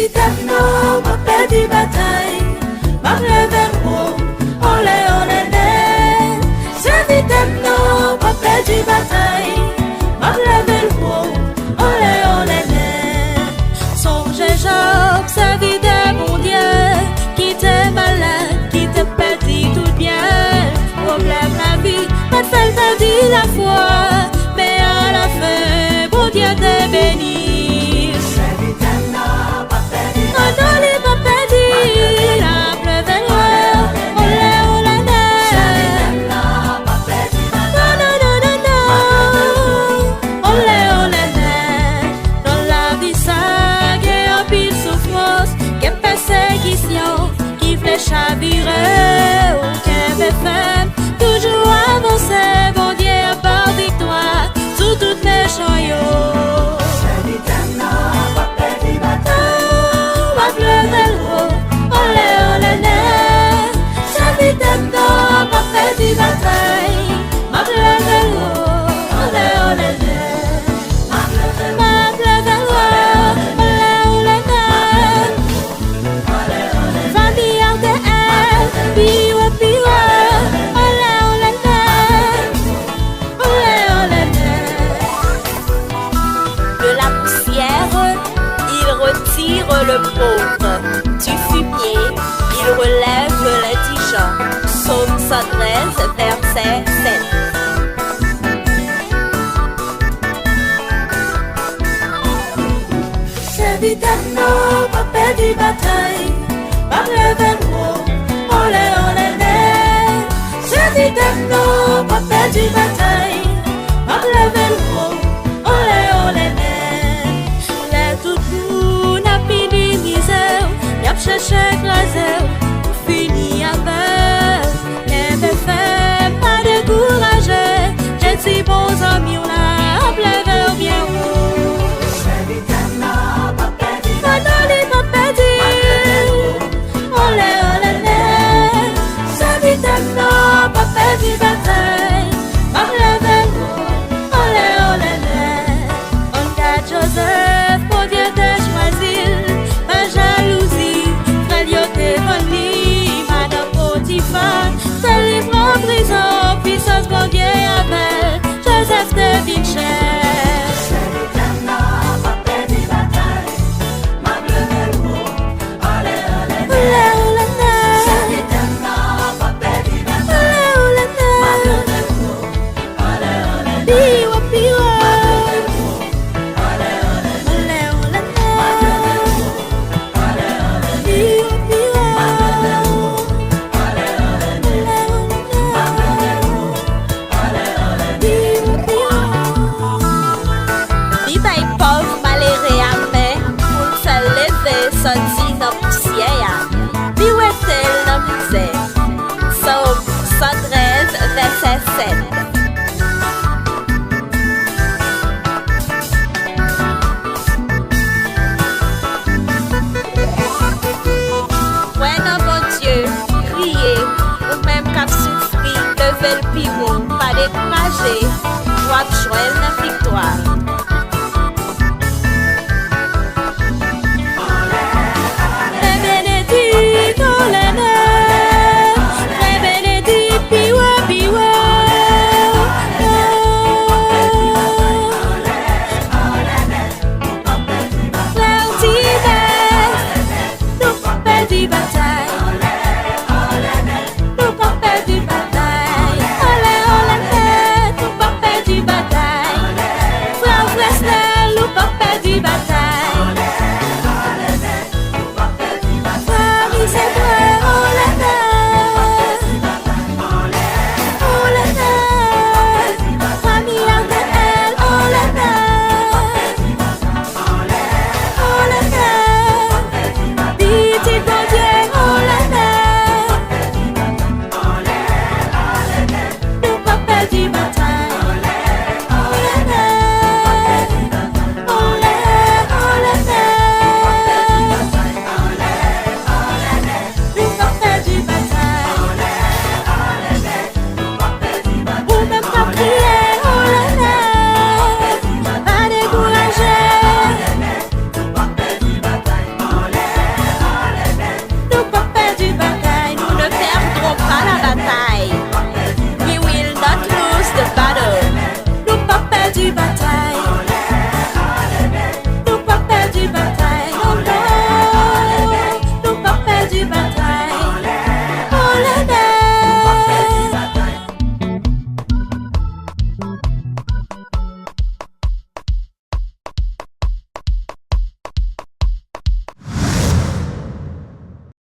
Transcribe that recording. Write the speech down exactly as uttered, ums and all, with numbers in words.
Sèvitè m nan, p ap pèdi batay. M ap leve l wo, anlè, anlè nèt. Sèvitè m nan, p ap pèdi batay. M ap leve l wo, anlè, anlè nèt. Sonje Jòb, sèvitè Bondye, ki te malad, ki te pèdi tout byen l. Pwoblèm lavi pa t fè l pèdi lafwa, men alafen, Bondye te beni l. Sèvitè m nan p ap pèdi batay. Non, non, li p ap pèdi. L ap leve l wo, anlè, anlè nèt. Sèvitè m nan p ap pèdi batay. Non, non, non, non, non. Anlè, anlè nèt. Nan lavi sa, gen anpil soufrans, gen pèsekisyon ki vle chavire w. Kenbe fèm, toujou avanse, Bondye ap ba w viktwa sou tout mechan yo. Sèvitè m nan p ap pèdi batay. M ap leve l wo, anlè, anlè nèt. Sèvitè m nan p ap pèdi batay. M ap leve l wo, anlè, anlè nèt. M ap leve l wo, anlè, anlè nèt. Fanmi R T L, pi wo, pi wo, anlè, anlè nèt. Anlè, anlè nèt. De la poussière, il retire le pauvre. Du fumier, il relève l'indigent. Psaume cent treize, verset sept. Sèvitè m nan p ap pèdi batay. M ap leve l wo, anlè, anlè nèt. Sèvitè m nan p ap pèdi batay. M ap leve l wo, anlè, anlè nèt. Lè tout moun ap minimize w, y ap chèche kraze w pou fini avè w. Kenbe fèm, pa dekouraje. Jezi bon zanmi w la ap leve w byen wo. Sèvitè m nan p ap pèdi batay. Non, non, li p ap pèdi. Anlè, anlè nèt. Sèvitè m nan p ap pèdi batay. M ap leve l wo, anlè, anlè nèt. Ann gad Jozèf, Bondye te chwazi l. Pa jalouzi, frè l yo te vann li. Madanm Potifa te li pran prizon, pisans Bondye avè l, Jozèf te vin chèf. Sèvitè m nan p ap pèdi batay. M ap leve l wo, anlè, anlè nèt. Sèvitè m nan p ap pèdi batay. M ap leve l wo, anlè, anlè nèt. Pi wo, pi wo. M ap leve l wo, anlè, anlè nèt. Li bay pòv malere a men pou l fè l leve sòti nan pousyè a. Li wete l nan mizè. Sòm san trèz, vèsè sèt. Kwè nan Bondye, kriye, ou menm k ap soufri, leve l pi wo, pa dekouraje, w ap jwenn viktwa.